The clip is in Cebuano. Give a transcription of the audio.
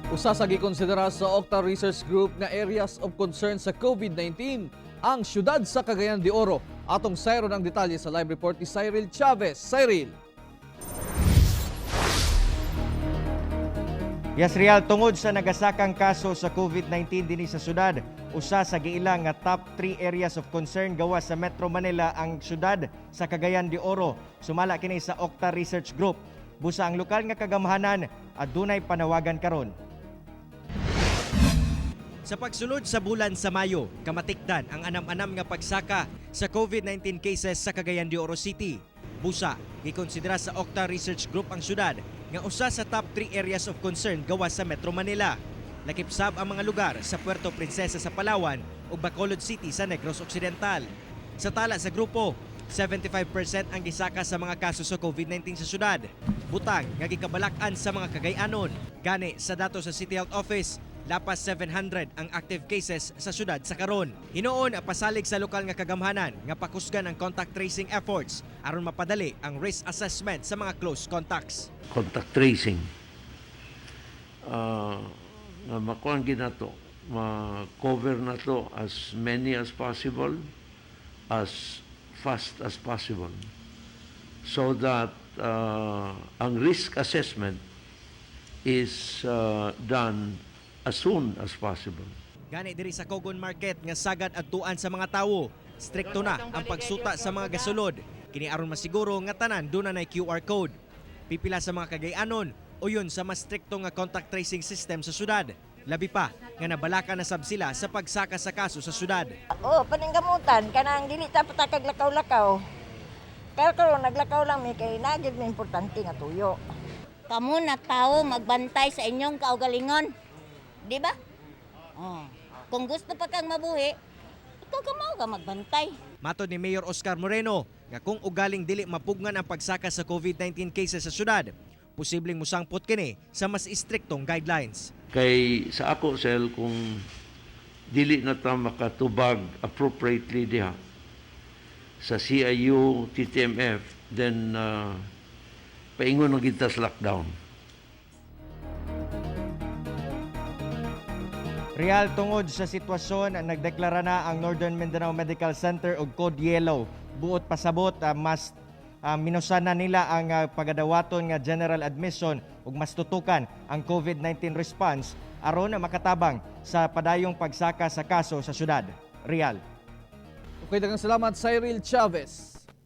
Usa sa gikonsidera sa Octa Research Group nga areas of concern sa COVID-19 ang syudad sa Cagayan de Oro. Atong sayron ang detalye sa live report ni Cyril Chavez. Cyril. Yes, Real, tungod sa nagasakang kaso sa COVID-19 dinhi sa syudad, usa sa giila nga top 3 areas of concern gawas sa Metro Manila ang syudad sa Cagayan de Oro. Sumala kini sa Octa Research Group. Busa ang lokal nga kagamhanan adunay panawagan karon. Sa pagsulod sa bulan sa Mayo, kamatikdan ang anam-anam nga pagsaka sa COVID-19 cases sa Cagayan de Oro City. Busa, gikonsidera sa Octa Research Group ang syudad nga usa sa top 3 areas of concern gawas sa Metro Manila. Lakip sab ang mga lugar sa Puerto Princesa sa Palawan ug Bacolod City sa Negros Occidental. Sa tala sa grupo, 75% ang gisaka sa mga kaso sa COVID-19 sa syudad. Butang nga gikabalak-an sa mga Cagayanon. Gani sa dato sa City Health Office, lapas 700 ang active cases sa syudad sa karon. Hinuon pasalig sa lokal nga kagamhanan nga pakusgan ang contact tracing efforts aron mapadali ang risk assessment sa mga close contacts. Contact tracing. Nga makuan ginato, ma-cover na to as many as possible, as fast as possible. So that ang risk assessment is done as soon as possible. Gani diri sa Cogon Market nga sagad adtuan sa mga tawo, strikto na ang pagsuta sa mga gasulod. Kini aron masiguro nga tanan duna nay QR code. Pipila sa mga Cagayanon uyon sa mas strikto nga contact tracing system sa syudad. Labi pa nga nabalaka na sab sila sa pagsaka sa kaso sa syudad. Oo, paninggamutan kanang dili ta patakag lakaw-lakaw. Pero karon naglakaw lang mi kay naa gyud may importante nga tuyo. Kamo na tao magbantay sa inyong kaugalingon. Di ba? Oh. Kung gusto pa kang mabuhi, ikaw ka mao ka magbantay. Matod ni Mayor Oscar Moreno nga kung ugaling dili mapugngan ang pagsaka sa COVID-19 cases sa syudad, posibleng musangpot kini sa mas istriktong guidelines. Kay sa ako, sel, kung dili na ta makatubag appropriately diha sa CIU, TTMF, then paingon na kita sa lockdown. Real, tungod sa sitwasyon, nagdeklara na ang Northern Mindanao Medical Center og Code Yellow. Buot pasabot, mas minusan na nila ang pagadawaton nga general admission ug mas tutukan ang COVID-19 response aron na makatabang sa padayong pagsaka sa kaso sa syudad. Real. Okay, daghang salamat, Cyril Chavez.